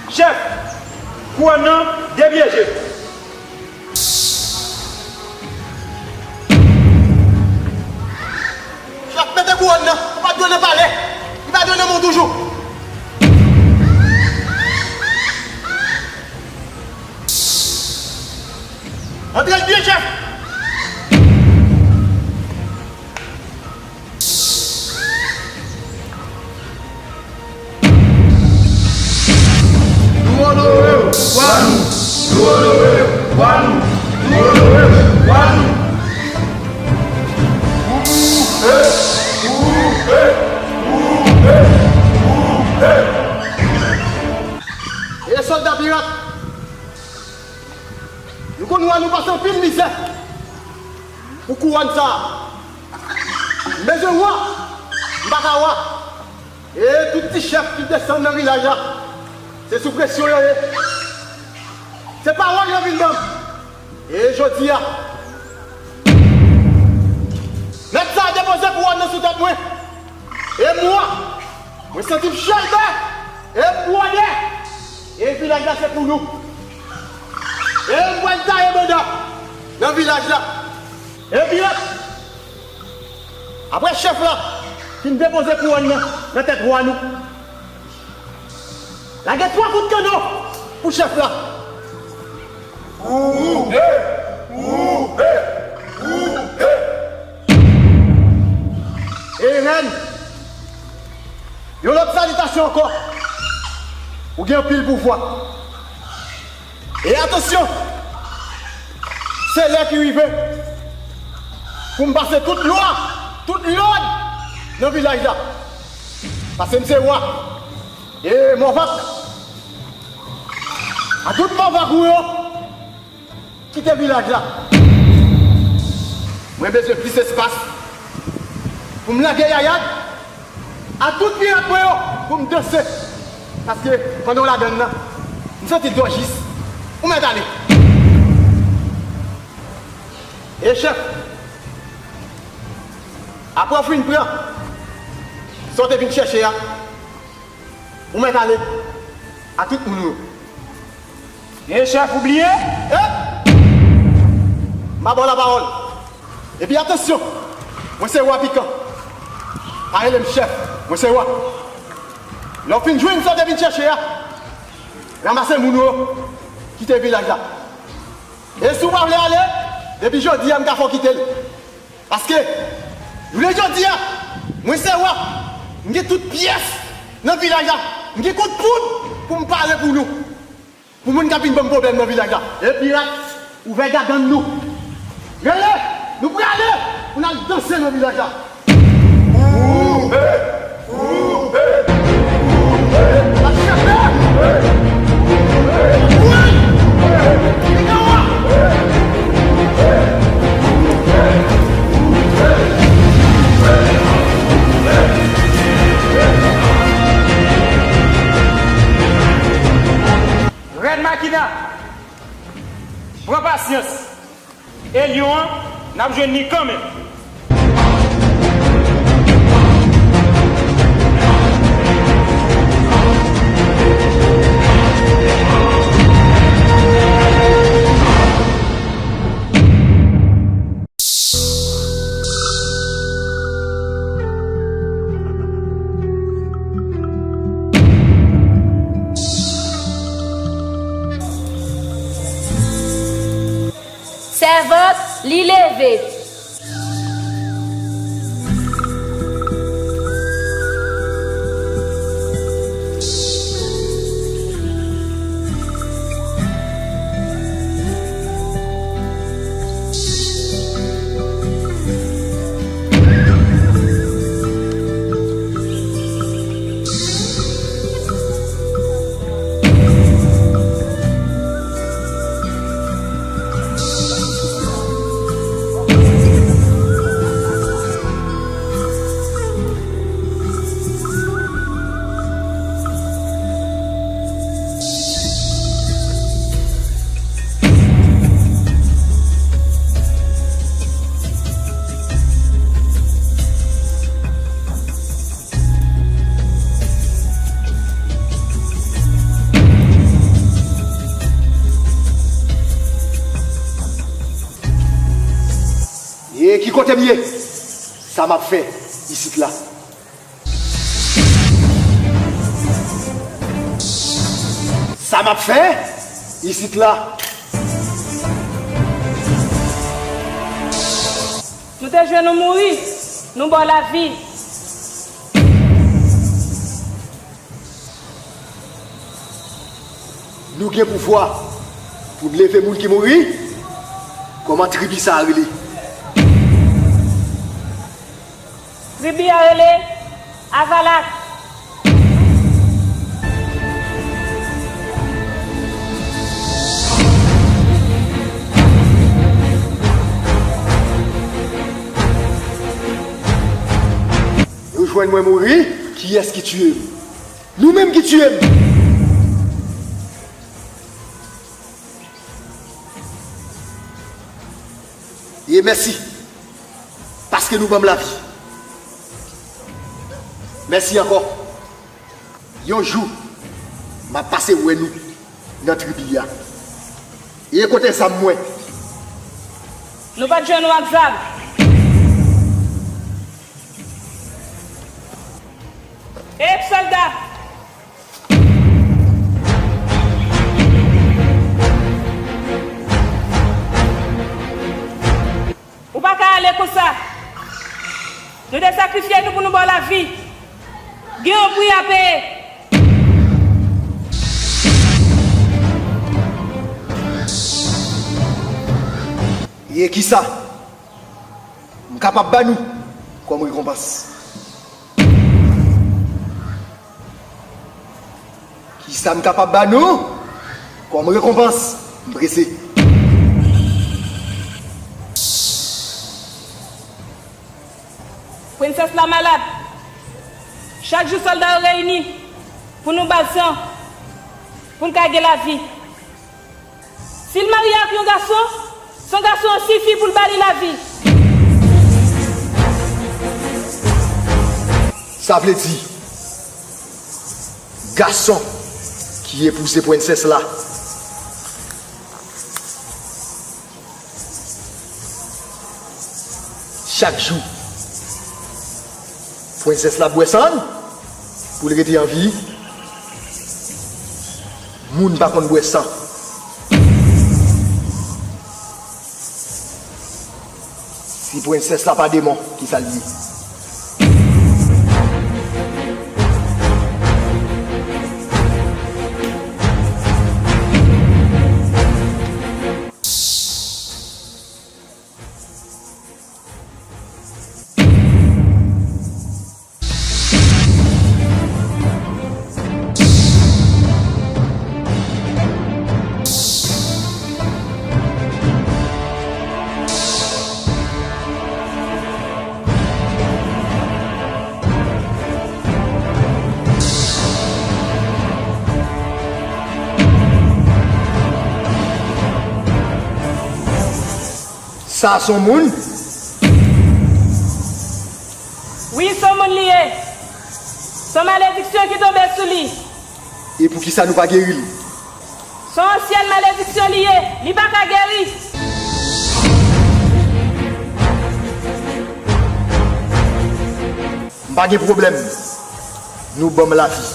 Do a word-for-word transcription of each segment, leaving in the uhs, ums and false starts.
Chèf, kouwòn nan depyeje. Chèf, mete kouwòn nan. Ou pa dwe nan palè. Li pa dwe nan men w toujou. Antre l byen, chèf. Nou onore w, wa nou. Nou onore w, wa nou. Nou onore w, wa nou. Ou, e, ou, e, ou, e, ou, e. E sòlda pirat, nou konn wè nou pase anpil mizè pou kouwòn sa a. M bezwen wa, m pa ka wa. E tout ti chèf ki desann nan vilaj la, se sou presyon yo ye. Se pawòl yo vin ban m. E jodi a, mèt sa a depoze kouwòn nan sou tèt mwen. E mwa, mwen santi m chèlbè e bwòdè. E vilaj la se pou nou. E m pral taye banda nan vilaj la. Epi, apre chèf la fin depoze kouwòn nan nan tèt wa nou, lage twa kout kanno pou chèf la. Ou, ou, e, ou, e, ou, e. E rèn, yon lòt salitasyon ankò. Ou gen anpil pouvwa. E atansyon, se lè ki rive pou m pase tout lwa, tout lòd nan vilaj la. Paske m se wa. E Mòvak, a tout Mòvak ou yo, kite vilaj la. Mwen bezwen plis espas pou m lage yayad a tout pirat mwen yo pou m danse. Paske pandan w ladann nan, m santi dòjis. Ou mèt ale. E chèf, apre w fin pran sa w te vin chèche a, ou mèt ale a tout moun ou yo. E chèf, ou bliye? E! M pa ba w lapawòl. Epi atansyon, mwen se wa pikan. Pa rele m chèf, mwen se wa. Lè w fin jwenn sa w te vin chèche a, ranmase moun ou yo, kite vilaj la. E si w pa vle ale, depi jodi a m ka fè w kite l. Paske, jounen jodi a, mwen se wa. M gen tout pyès nan vilaj la. M gen kout poud pou m pare pou nou. Pou moun k ap vin ban m pwoblèm nan vilaj la. E pirat, ouvè gagann nou. Rele, nou prale pou n al danse nan vilaj la. Ou, e, ou, e, ou, e. N ap chape. Ou, e. Pigawa. Rèn Makina, pran pasyans. E lyon an, n ap jwenn li kanmenm. Sèvant, li leve. E ki kote m ye? Sa m ap fè isit la? Sa m ap fè isit la? Nou te jwenn ou mouri, nou ba w lavi. Nou gen pouvwa pou n leve moun ki mouri? Kòman tribi sa a rele? Tribi a rele Avalak. Yo jwenn mwen mouri, kiyès ki tiye m? Nou menm ki tiye m. E mèsi, paske nou ban m lavi. Mèsi ankò. Yon jou, m ap pase wè nou nan tribi a. E kote zam mwen? Nou pa t jwenn ou ak zam. Ep, sòlda! Ou pa ka ale konsa. Nou te sakrifye nou pou nou ba w lavi. Gen yon pri a peye. E kisa m kapab ba nou kòm rekonpans? Kisa m kapab ba nou kòm rekonpans? M prese. Prensès la malad. Chak jou sòlda yo reyini pou nou ba l san, pou n ka gen lavi. Si l marye ak yon gason, san gason an sifi pou l ba li lavi. Sa vle di, gason ki epouze prensès la, chak jou, prensès la bwè san l pou l rete an vi. Moun pa konn bwè san. Si prensès la pa demon, ki sa l ye? Sa se yon moun? Wi, se yon moun li ye. Se yon malediksyon ki tonbe sou li. E poukisa nou pa geri l? Se yon ansyen malediksyon li ye. Li pa ka geri. M pa gen pwoblèm. Nou ban m lavi.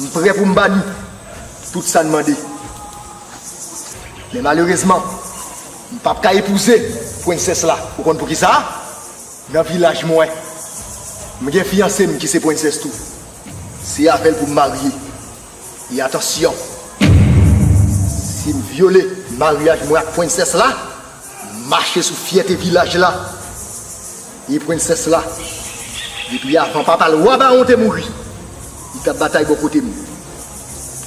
M prè pou m ba nou tout sa n mande. Men malerezman, m p ap ka epouze prensès la. Ou konn poukisa? Nan vilaj mwen, m gen fiyanse m ki se prensès tou. Se avè l pou m marye. E atansyon, si m vyole maryaj mwen ak prensès la, m mache sou fyète vilaj la. E prensès la, depi avan papa l wa Bawon te mouri, li t ap batay bò kote m.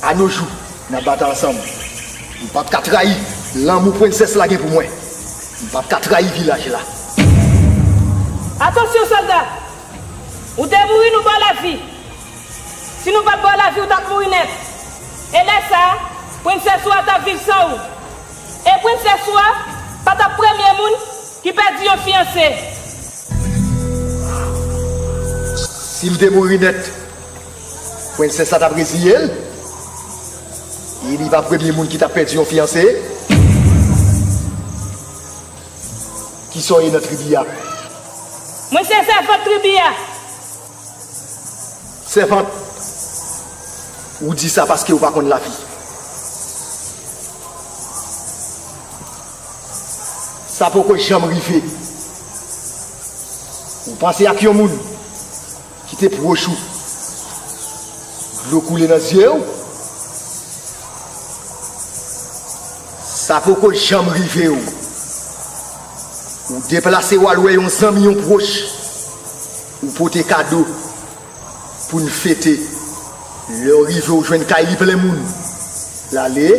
Anojou, n ap batay ansanm. M p ap ka trayi lanmou prensès la gen pou mwen. M p ap ka trayi vilaj la. Atansyon, sòlda! Ou te mouri, nou ba w lavi. Si nou pa t ba w lavi, ou t ap mouri nèt. E lè sa a, prensès ou a t ap viv san ou. E prensès ou a pa t ap premye moun ki pèdi yon fiyanse. Si m te mouri nèt, prensès la t ap reziye l. E li pa premye moun ki t ap pèdi yon fiyanse. Kisa w ye nan tribi a? Mwen se sèvant tribi a. Sèvant, ou di sa paske ou pa konn lavi. Sa poko janm rive. Ou panse ak yon moun ki te pwòch ou, dlo koule nan zye w. Sa poko janm rive w. Ou deplase w al wè yon zanmi, yon pwòch. Ou pote kado pou n fete. Lè w rive, w jwenn kay li plen moun. L ale.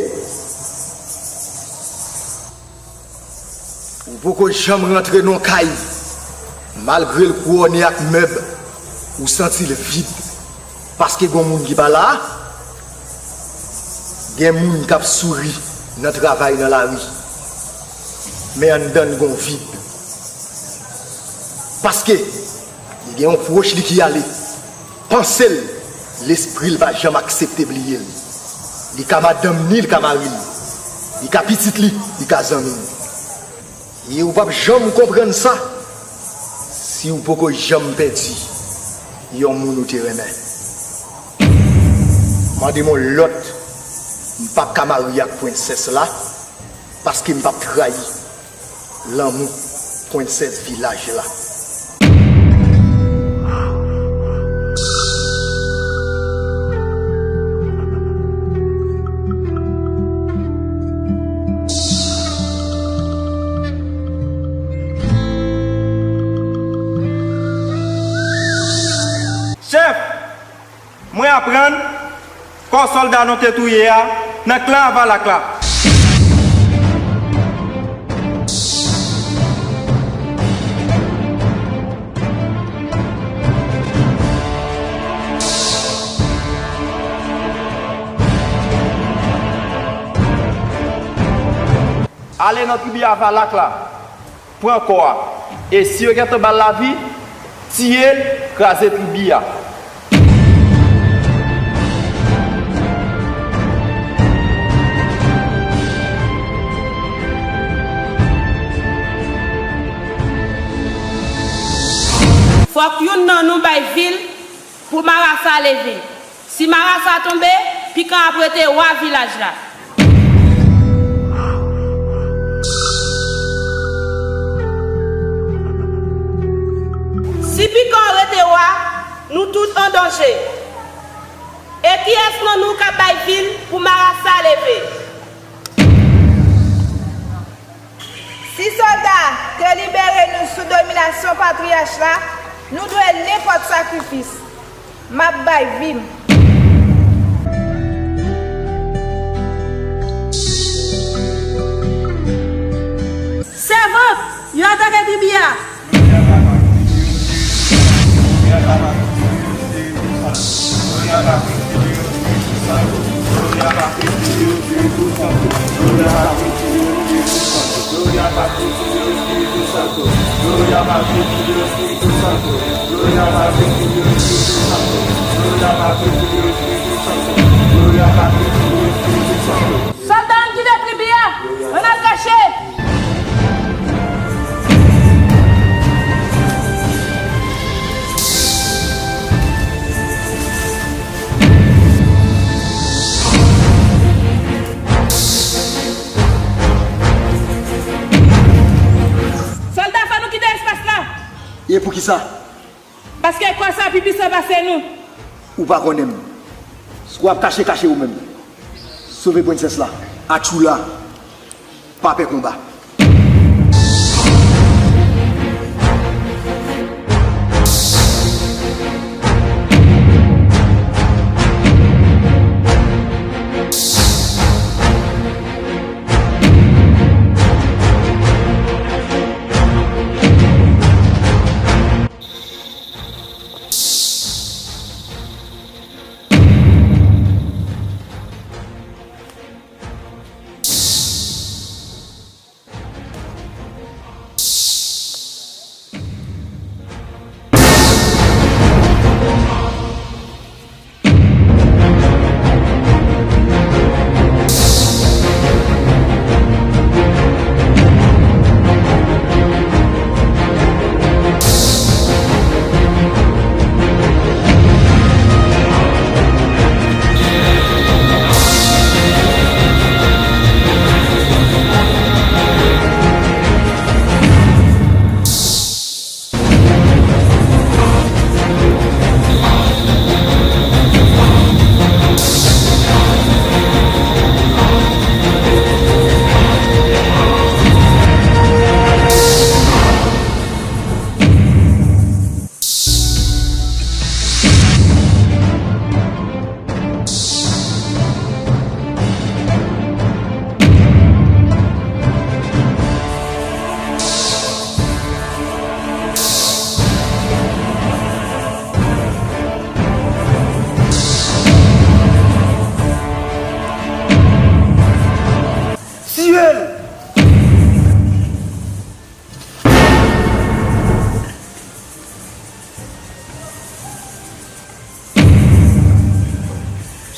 Ou poko janm rantre nan kay, malgre l kouwòne ak mèb, ou santi l vid, paske gon moun ki pa la. Gen moun k ap souri nan travay nan lari, men anndan l gon vid, paske li gen yon pwòch li ki ale. Panse l, lespri l pa janm aksepte bliye l. Li ka madanm ni, li ka mari l. Li ka pitit li, li ka zanmi l. E ou p ap janm konprann sa si w poko janm pèdi yon moun ou te renmen. Mande m yon lòt, m p ap ka marye ak prensès la, paske m p ap trayi lanmou prensès vilaj la. Chèf! Mwen aprann kò sòlda nou te touye a nan klan Avalak la. Ale nan tribi Avalak la. Pran kò a. E si yo gentan ba l lavi, tiye l, kraze tribi a. Fòk youn nan nou bay vil pou marasa leve. Si marasa tonbe, Pikan ap rete wa vilaj la. Si Pikan rete wa, nou tout an danje. E kiyès nan nou k ap bay vil pou marasa leve? Si sòlda te libere nou sou dominasyon patriyach la, nou dwe nenpòt sakrifis. M ap bay vi m. Sèvant, yo atake tribi a! Sòlda, ann kite tribi a! Ann al kache! Sòlda, fò nou kite espas la! E poukisa? Paske kò sa pi pwisan pase nou. Ou pa konnen m. Si w ap kache, kache ou menm. Sove prensès la. Atchoula pa pè konba.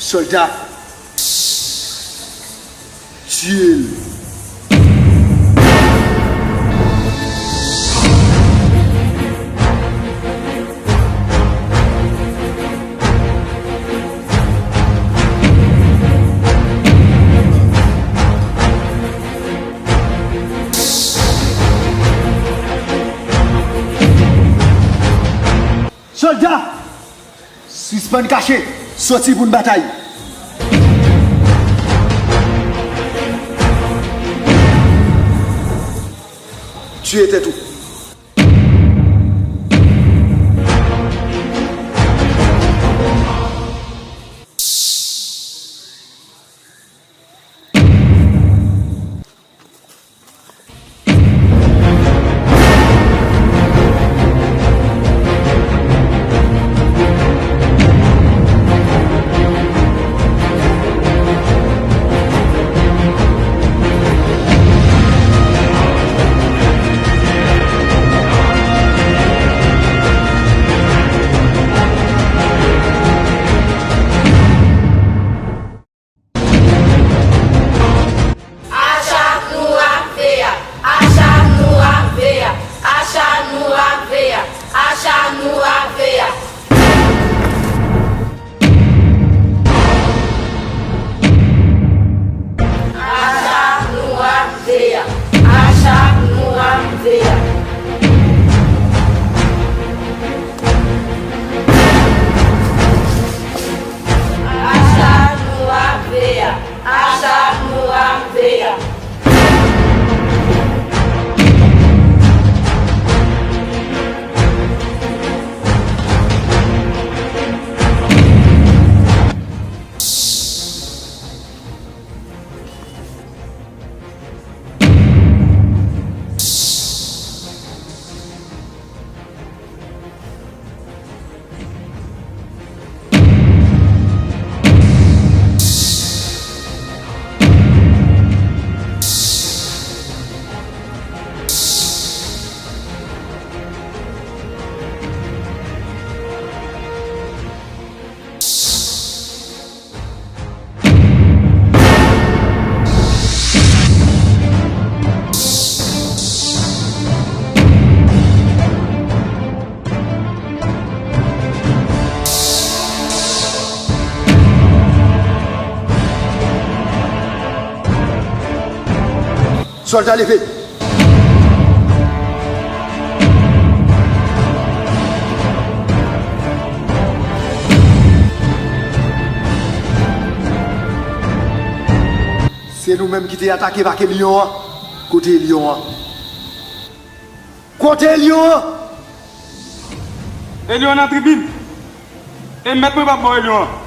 Sòlda, tiye l. Sòlda! Sispann kache, soti pou n batay. Tiye tèt ou. Acha nou ap veye. Acha nou ap veye. Acha nou ap veye. Acha nou ap veye. Acha nou ap veye. Acha nou ap veye. Acha nou ap veye. Acha nou ap veye. Sòlda, leve! Se nou menm ki te atake vake lyon an. Kote lyon an? Kote lyon an? E lyon an nan tribin. E mèt mwen p ap ba w e lyon an.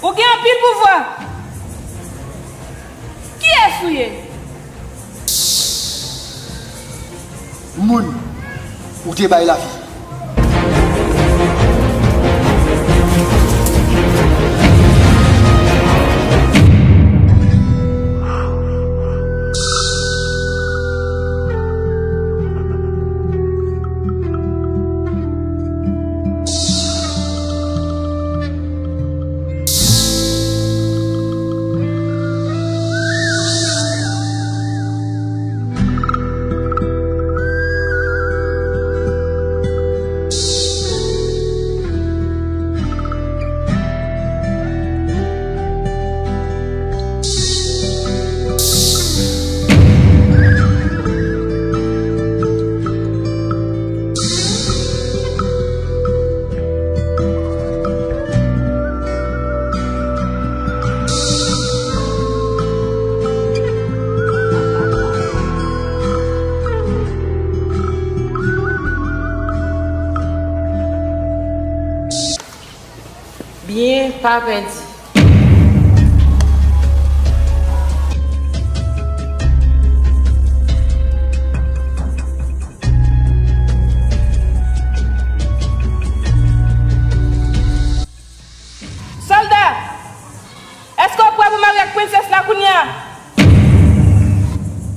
Ou gen anpil pouvwa. Kiyès ou ye? Moun ou te bay lavi. Byen pa pèdi. Sòlda, èske w prè pou marye ak prensès la kounye a?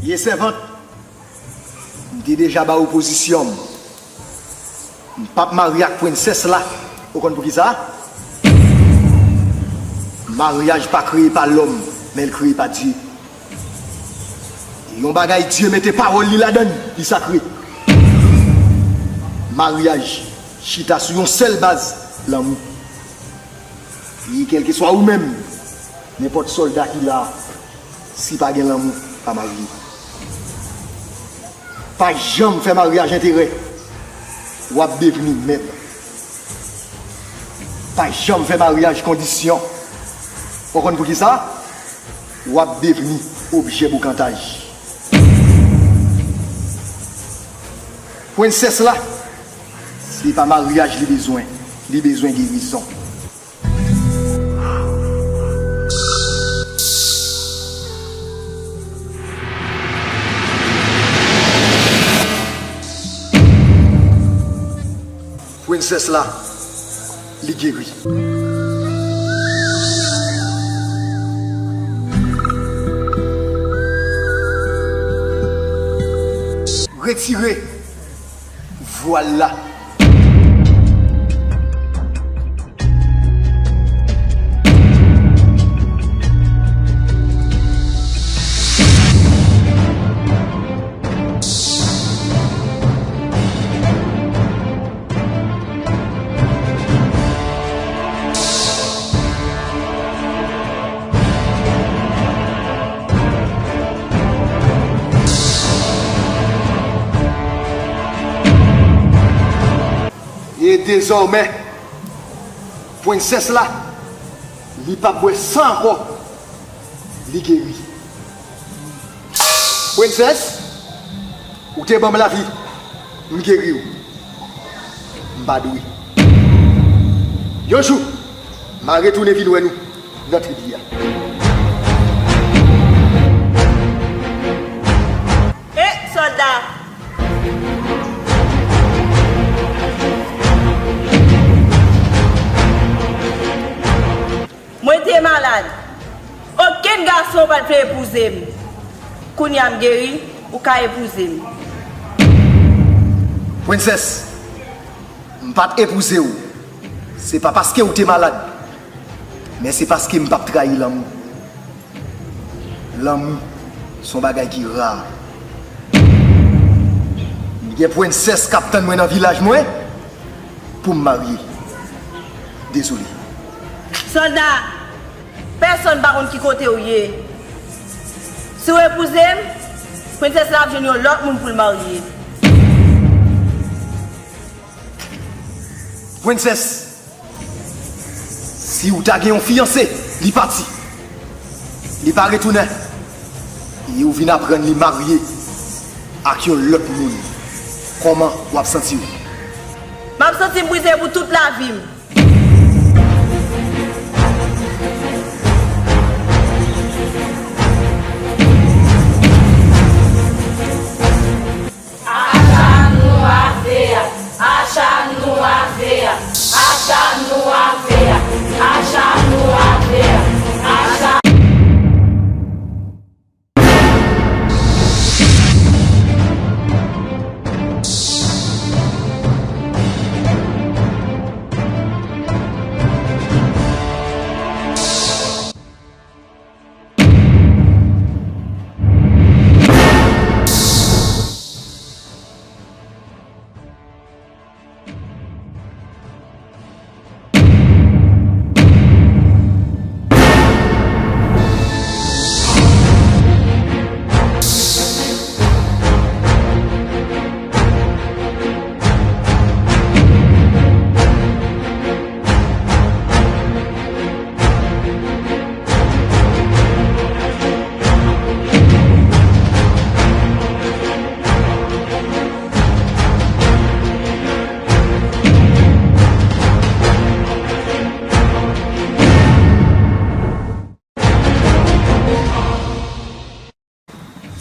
Ye sèvant, m te deja ba w pozisyon m. M p ap marye ak prensès la. Ou konn poukisa? Maryaj pa kreye pa lòm, men l kreye pa Dye. Yon bagay Dye mete pawòl li ladan l, li sakre. Maryaj chita sou yon sèl baz, lanmou. E kèlkeswa ou menm, nenpòt sòlda ki la a, si pa gen lanmou, pa marye. Pa janm fè maryaj enterè, w ap devni mèb. Pa janm fè maryaj kondisyon. Ou konn poukisa? W ap devni objè bokantaj. Prensès la, se pa maryaj li bezwen, li bezwen gerizon. Prensès la, li geri. Retire vwal la. E dezòmè, prensès la, li p ap bwè san ankò, li geri. Prensès, ou te ban m lavi, m geri w. M pa dwe. Yon jou, m a retounen vin wè nou nan tribi a. E, sòlda! Mwen te malad. Okenn gason pa t vle epouze m. Kounye a m geri, ou ka epouze m. Prensès, m pa t epouze w. Se pa paske w te malad, men se paske m p ap trayi lanmou. Lanmou se yon bagay ki ra. M gen prensès k ap tann mwen nan vilaj mwen pou m marye. Dezole. Sòlda, pèsonn pa konn ki kote w ye. Si w epouze m, prensès la ap jwenn yon lòt moun pou l marye. Prensès, si w ta gen yon fiyanse, li pati. Li pa retounen. E ou vin aprann li marye ak yon lòt moun. Kòman w ap santi w? M ap santi m brize pou tout lavi m. Achanouafea, achanouafea, achanouafea, achanouafea, acha-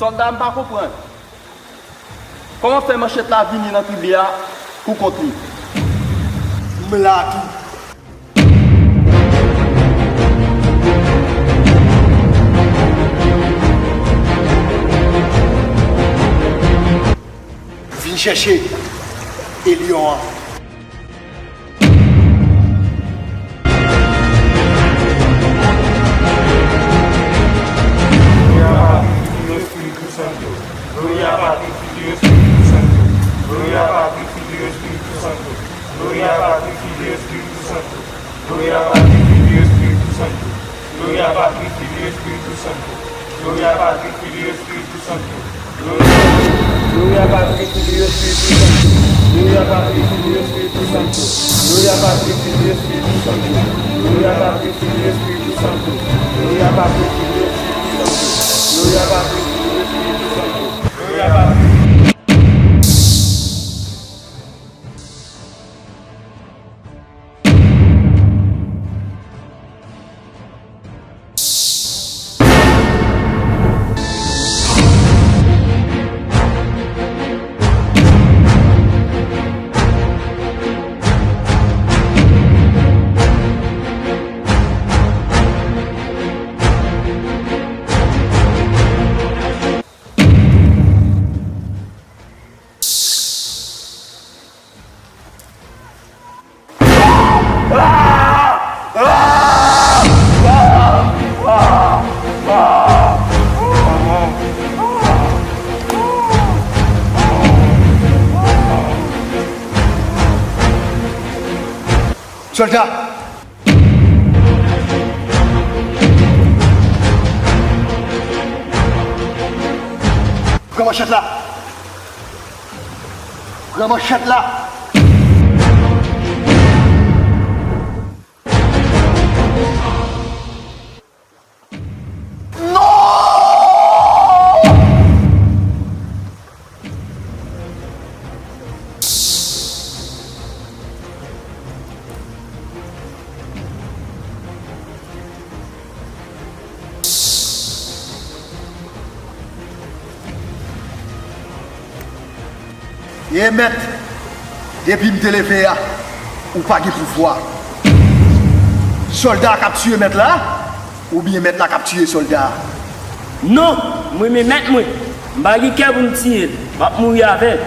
Sòlda, m pa konprann. Kòman fè manchèt la vini nan tribè a pou kont li? M la tou. Vin chèche Elyon an. Gloria Patri, Filio, Spiritus Sancto. Gloria Patri, Filio, Spiritus Sancto. Gloria Patri, Filio, Spiritus Sancto. Gloria Patri, Filio, Spiritus Sancto. Gloria Patri, Filio, Spiritus Sancto. Gloria Patri, Filio, Spiritus Sancto. Gloria Patri, Filio, Spiritus Sancto. Gloria Patri, Filio, Spiritus Sancto. Gloria Patri, Filio, Spiritus Sancto. Gloria Patri, Filio, Spiritus Sancto. Gloria Patri, Filio, Spiritus Sancto. Gloria Patri, Filio, Spiritus Sancto. Gloria Patri. Sòlda! Pran manchèt la! Pran manchèt la! Non! E mèt, depi m te leve a, ou pa gen pouvwa. Sòlda a k ap tiye mèt la, oubyen mèt la k ap tiye sòlda a? Non, m renmen mèt mwen. M pa gen kè pou m tiye l. M ap mouri avè l.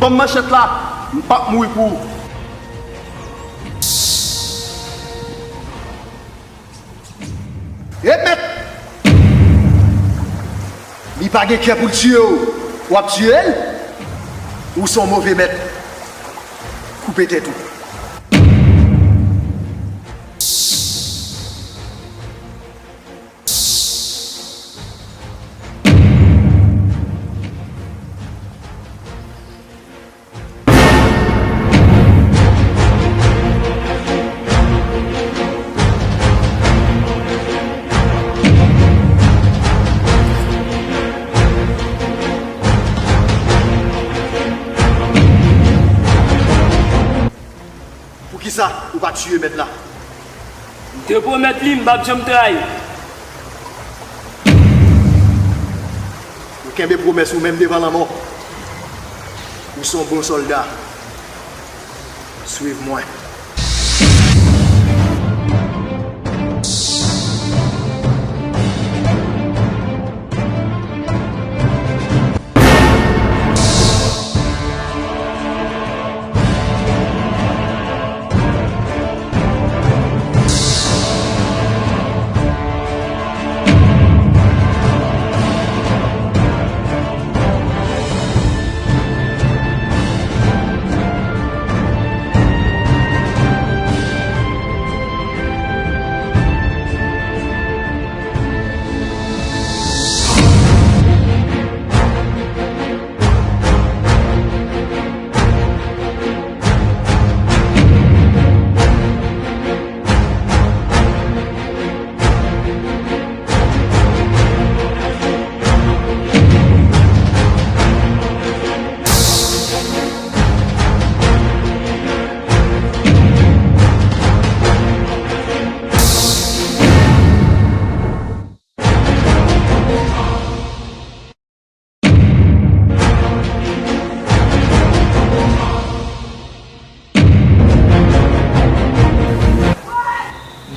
Ban m manchèt la, m p ap mouri pou ou. E mèt! Li pa gen kè pou l tiye w, w ap tiye l? Ou se yon move mèt. Koupe tèt ou. Poukisa ou pa tiye mèt la? M te pwomèt li, m p ap janm trayi. Ou kenbe pwomès ou menm devan lanmò. Ou se yon bon sòlda. Swiv mwen.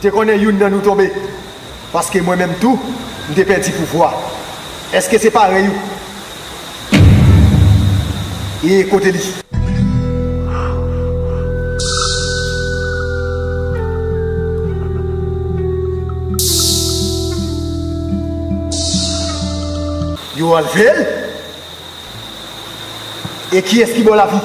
Te konnen youn nan nou tonbe, paske mwen menm tou, m te pèdi pouvwa. Èske se parèy ou? E kote li? Yo anlve l? E kiyès ki ba w lavi?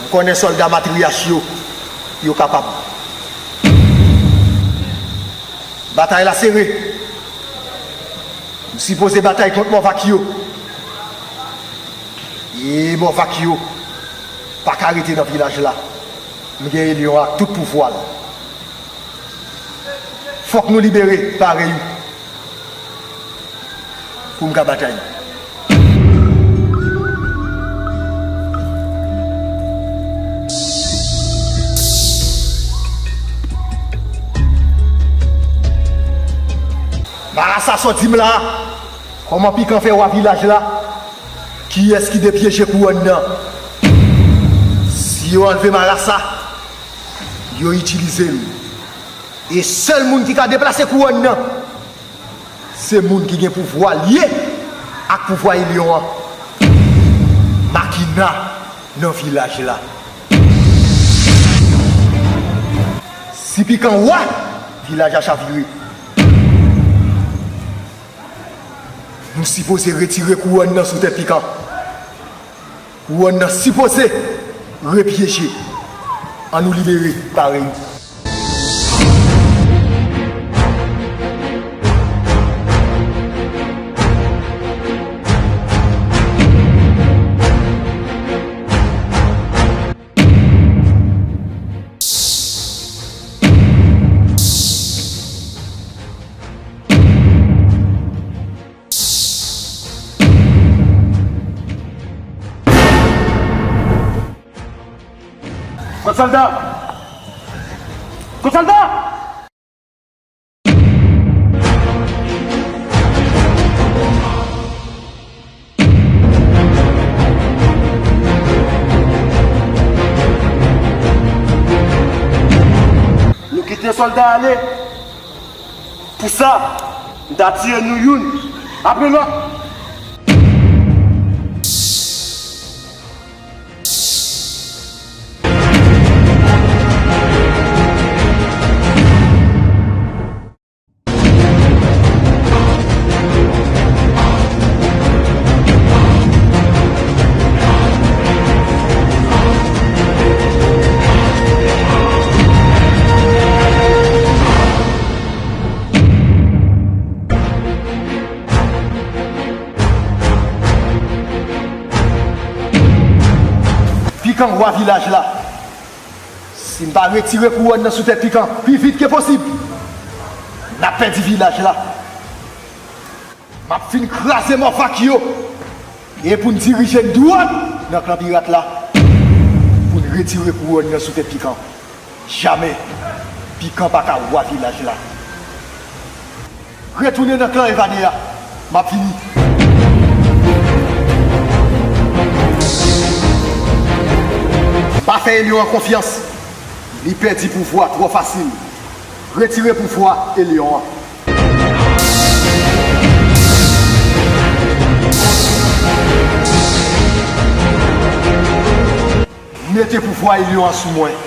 M konnen sòlda matriyach yo, yo kapab. Batay la sere. M sipoze batay kont Mòvak yo. E Mòvak yo pa ka rete nan vilaj la. M gen Elyon ak tout pouvwa l. Fòk nou libere parèy ou pou m ka batay. Marasa sòti m la. Kòman Pikan fè wa vilaj la? Kiyès ki depyeje kouwòn nan? Si yo anlve Marasa, yo itilize l. E sèl moun ki ka deplase kouwòn nan, se moun ki gen pouvwa lye ak pouvwa Elyon an. Makina nan vilaj la. Si Pikan wa, vilaj la chavire. Nou sipoze retire kouwòn nan sou tèt Pikan. Kouwòn nan sipoze repyeje. Ann nou libere parèy ou. Kot sòlda? Kot sòlda? Nou kite sòlda ale. Pou sa, m ta tiye nou youn apre lòt. Pikan wa vilaj la. Si n pa retire kouwòn nan sou tèt Pikan pi vit ke posib, n ap pèdi vilaj la. M ap fin kraze Mòvak yo. E pou n dirije n dwat nan klan pirat la, pou n retire kouwòn nan sou tèt Pikan. Jamè Pikan pa ka wa vilaj la. Retounen nan klan evade a. M ap vini. Pa fè Elyon an konfyans. Li pèdi pouvwa twò fasil. Retire pouvwa Elyon an. Mete pouvwa Elyon an sou mwen.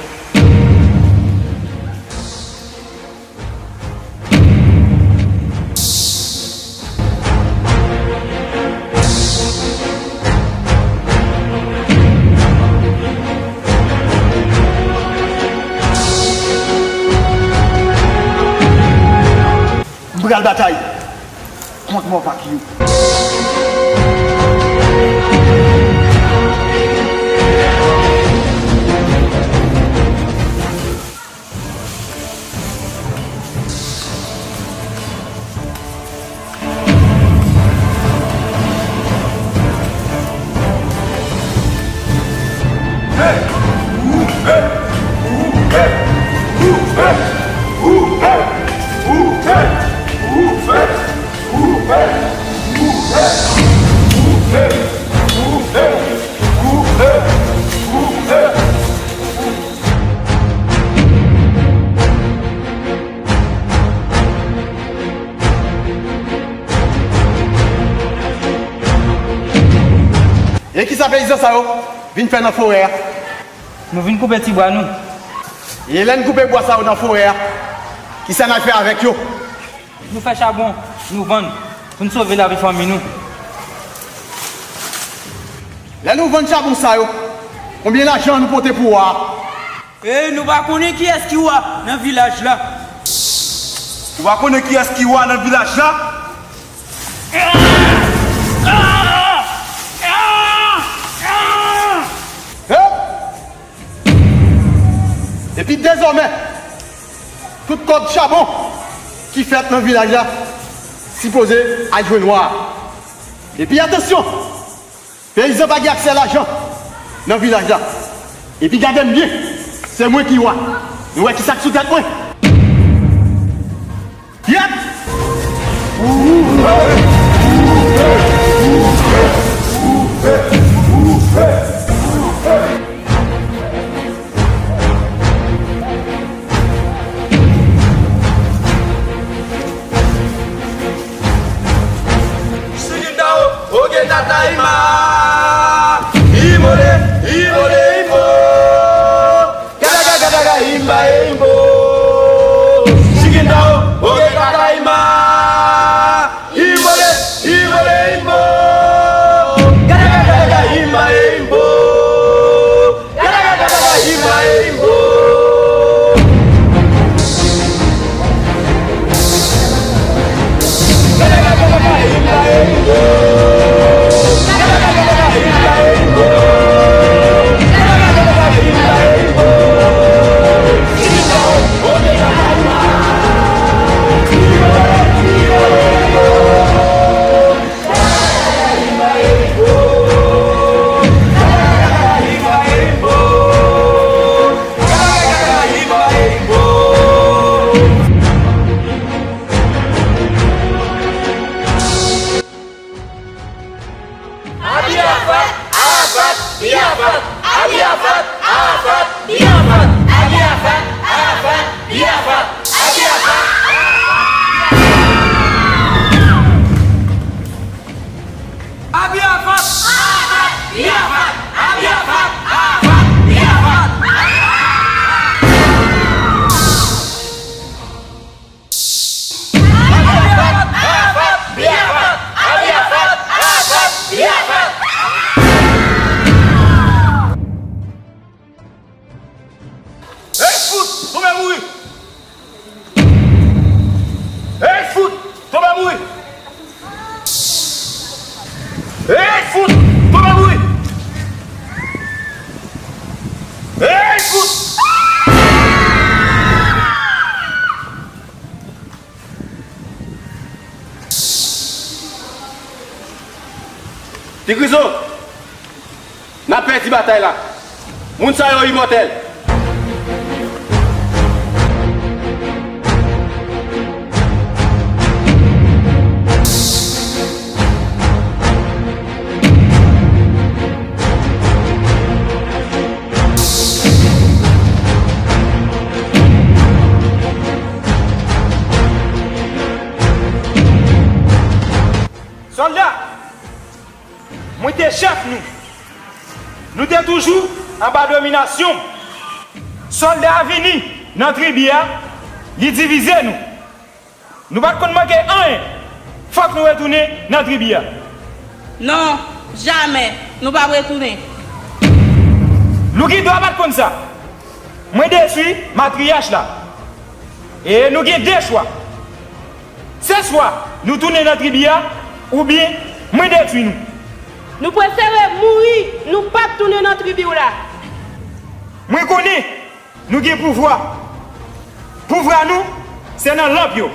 M pral batay kont Mòvak yo. E kisa peyizan sa yo vin fè nan forè a? Nou vin koupe ti bwa nou. E lè n koupe bwa sa yo nan forè a, kisa n al fè avèk yo? Nou fè chabon, nou vann, pou n sove lavi fanmi nou. Lè nou vann chabon sa yo, konbyen lajan nou pote pou wa a? Ey, nou pa konnen kiyès ki wa nan vilaj la. Nou pa konnen kiyès ki wa nan vilaj la? Hep! Epi dezòmè, tout kòb chabon ki fèt nan vilaj la sipoze al jwenn wa a. Epi atansyon, peyizan pa gen aksè lajan nan vilaj la. Epi gade m byen, se mwen ki wa. Nou wè kisa k sou tèt mwen? Yèp! Shigindao, oge tata ima. Imole, imole, imo. Gadaga, gadaga, imba, imbo. Shigindao, oge tata ima. Imole, imole, imbo. Gadaga, gadaga, imba, imbo. Abi Afat, Afat, bi Afat, Abi Afat, Afat, bi Afat, Abi Afat, Afat, bi Afat, Abi Afat. Abi Afat! Abi Afat! Abi Afat! Afat! Bi Afat! Abi Afat! Afat! Bi Afat! Abi Afat! Afat! Bi Afat! Ey, fout! Tonbe mouri! Ey, fout! Tonbe mouri! Ey, fout! Tonbe mouri! Ey, fout! Ti Krizo, n ap pèdi batay la. Moun sa yo imòtèl. Sòlda, mwen te chèf nou. Nou te toujou anba dominasyon m. Sòlda a vini nan tribi a, li divize nou. Nou pa t konn manke anyen. Fòk nou retounen nan tribi a. Non, jamè, nou p ap retounen. Lougidwa pa t konn sa. Mwen detwi matriyach la. E nou gen de chwa. Se swa nou tounen nan tribi a, oubyen mwen detwi nou. Nou prefere mouri, nou p ap tounen nan tribi w la. Mwen konnen nou gen pouvwa. Pouvwa nou, se nan lanp yo.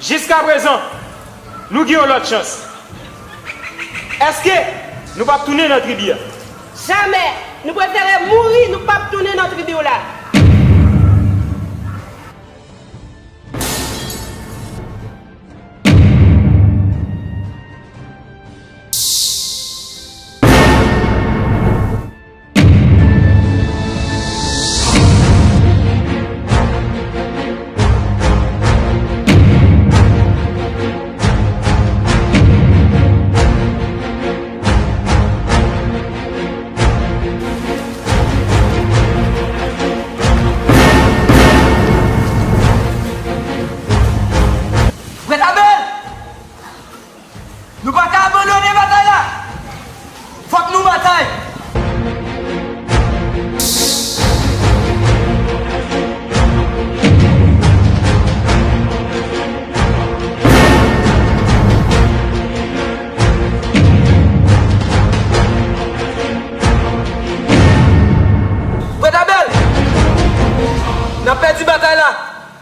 Jiskaprezan, nou gen yon lòt chans. Èske nou p ap tounen nan tribi a? Jamè! Nou prefere mouri, nou p ap tounen nan tribi w la.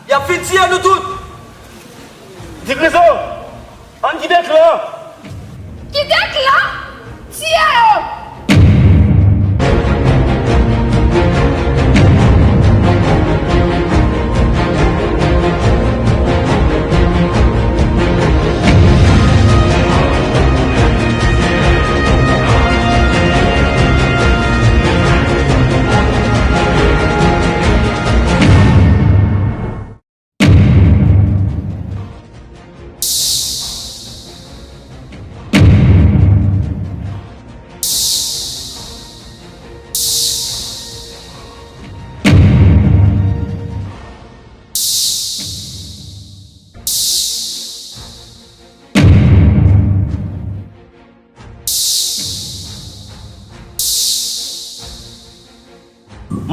Y ap fin tiye nou tout! Ti Krizo, ann kite klan! Kite klan? Tiye yo!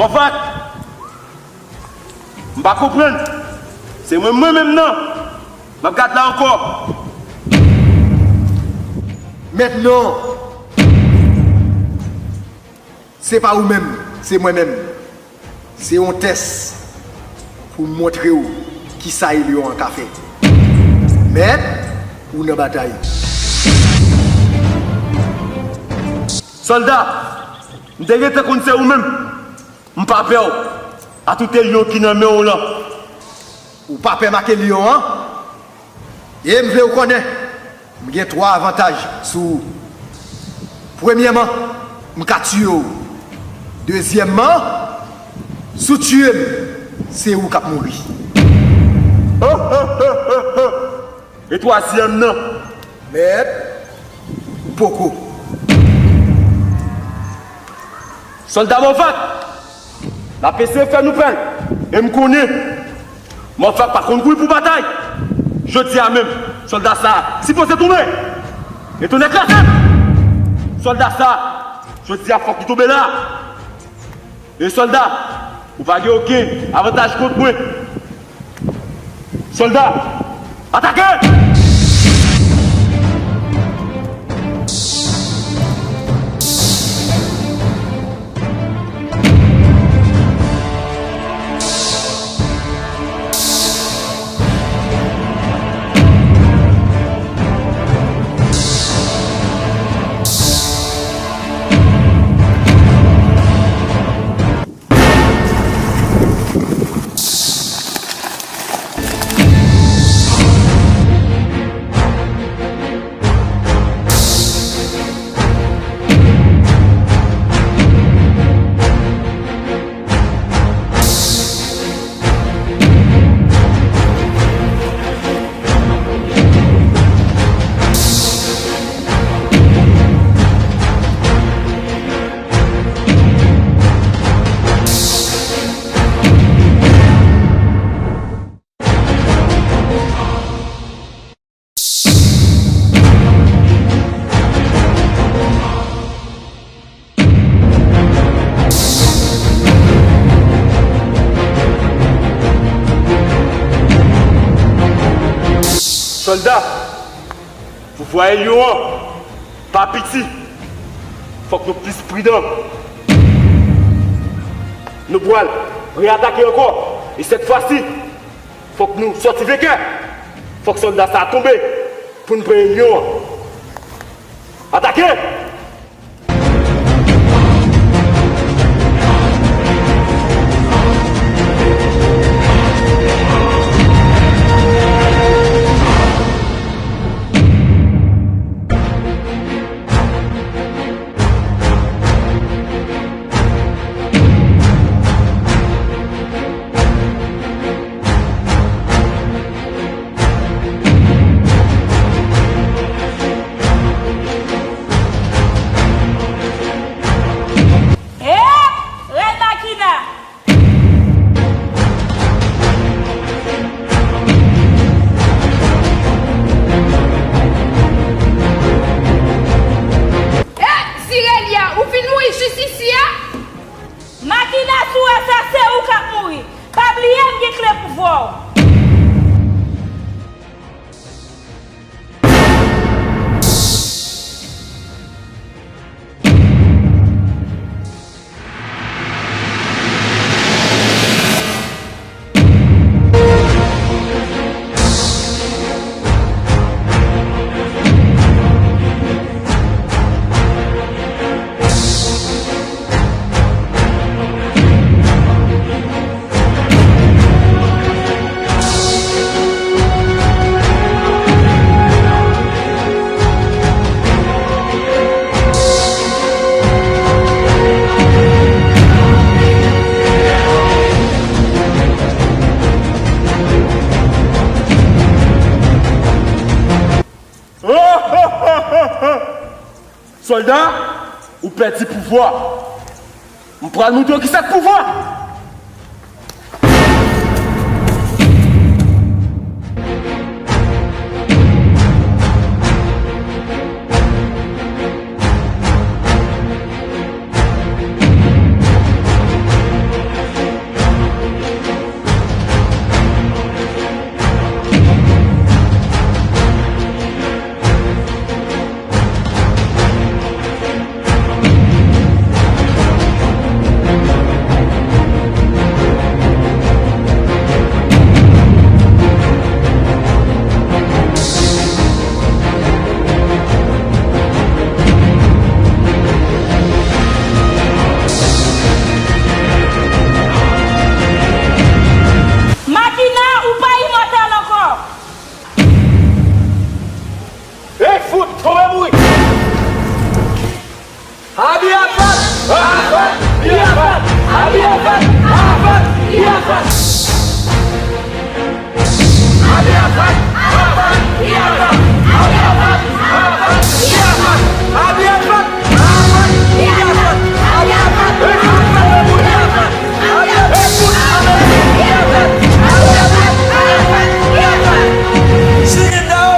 Mòfat! M pa konprann. Se mwen, mwen menm nan. M ap gad la ankò. Mentnan, se pa ou menm, se mwen menm. Se yon tès pou m montre w kisa Elyon an ka fè. Mèt, ou nan batay. Sòlda, m te gentan konn se ou menm. M pa pè w. A tout Elyon ki nan men w lan. Ou pa pè m ak Elyon an? E m vle w konnen, m gen twa avantaj sou ou. Premyèman, m ka tiye w. Dezyèmman, si w tiye m, se ou k ap mouri. E twazyèm nan? Mèt, ou poko. Sòlda Mòfat, l ap eseye fè nou pè l. E m konnen Mòfat pa konn kouri pou batay. Jodi a menm, sòlda sa a sipoze tonbe. E tonè kraze l! Sòlda sa a, jodi a fòk li tonbe la. E sòlda, ou pa gen okenn avantaj kont mwen. Sòlda, atake! Sòlda, pouvwa Elyon an pa piti. Fòk nou plis pridan. Nou pral reyatake ankò. E sèt fwa si, fòk nou sòti venkè. Fòk sòlda sa a tonbe pou n pran Elyon an. Atake! Sòlda, ou pèdi pouvwa. M pral montre w kisa k pouvwa. Makina, ou pa imòtèl ankò! Ey, fout, tonbe mouri! Abi Afat! Afat! Bi Afat! Abi Afat! Afat! Bi Afat! Abi Afat! Afat! Bi Afat! Abi Afat! Afat! Bi Afat! Abi Afat! Afat! Bi Afat! Abi Afat! Afat! Bi Afat! Afat! Bi Afat! Abi Afat! Afat! Bi Afat! Afat! Bi Afat! Sigi dao!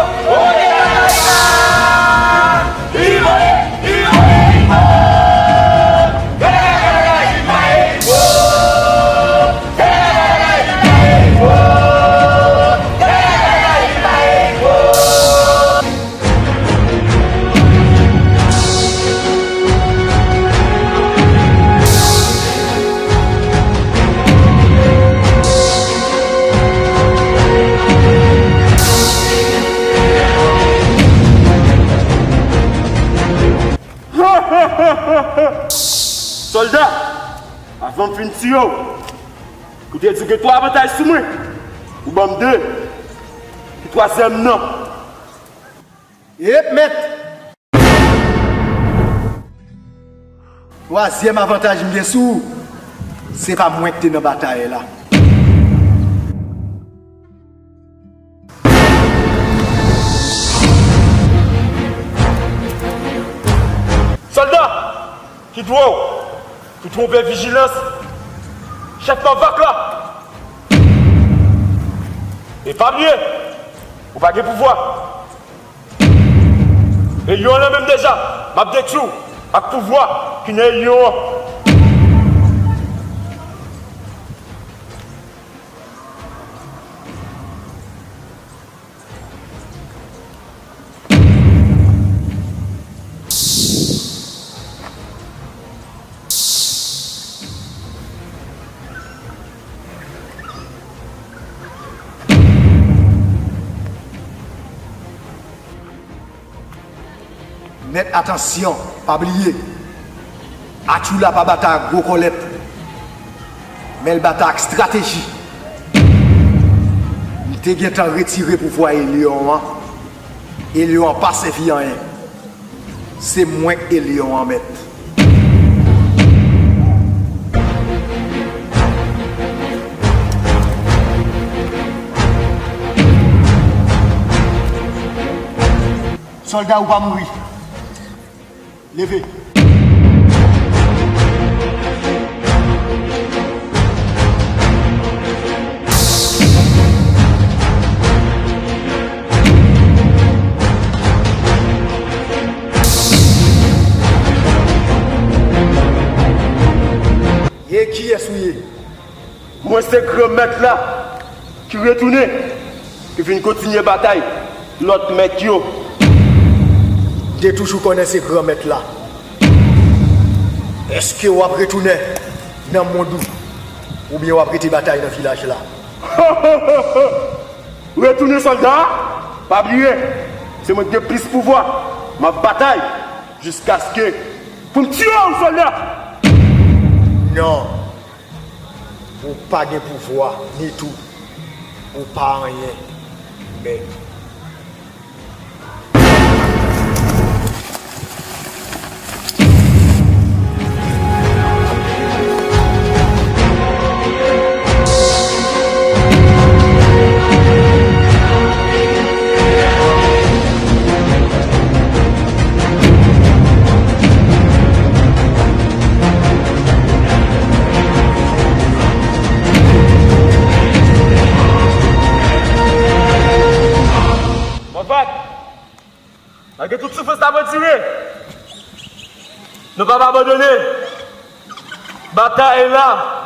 Sòlda, avan m fin tiye w, ou te di w gen twa avantaj sou mwen. Ou ban m de. Ki twazyèm nan? Ep, mèt! Twazyèm avantaj m gen sou ou, se pa mwen k te nan batay la. Sòlda, ki dwe w, ki twonpe vijilans chèf Mavak la. E pa bliye, ou pa gen pouvwa. Elyon an nan men m deja, m ap detwi w ak pouvwa ki nan Elyon an. Mèt, atansyon, pa bliye, Atchoula pa batay ak gwo kòlèt, men l batay ak estrateji. M te gentan retire pouvwa Elyon an. Elyon an pa sèvi anyen. Se mwen k Elyon an, mèt. Sòlda, ou pa mouri. Leve. E kiyès ou ye? Mwen se Granmèt la ki retounen, ki vin kontinye batay lòt mèt yo. M te toujou konnen se Granmèt la. Èske w ap retounen nan mond ou, oubyen w ap rete batay nan vilaj la? Retounen, sòlda! Pa bliye, se mwen ki gen plis pouvwa. M ap batay jiskaske pou m tiye w, sòlda! Non. Ou pa gen pouvwa, ni tou ou pa anyen, mèt. Malgre tout soufrans n ap andire, nou p ap abandone. Batay la.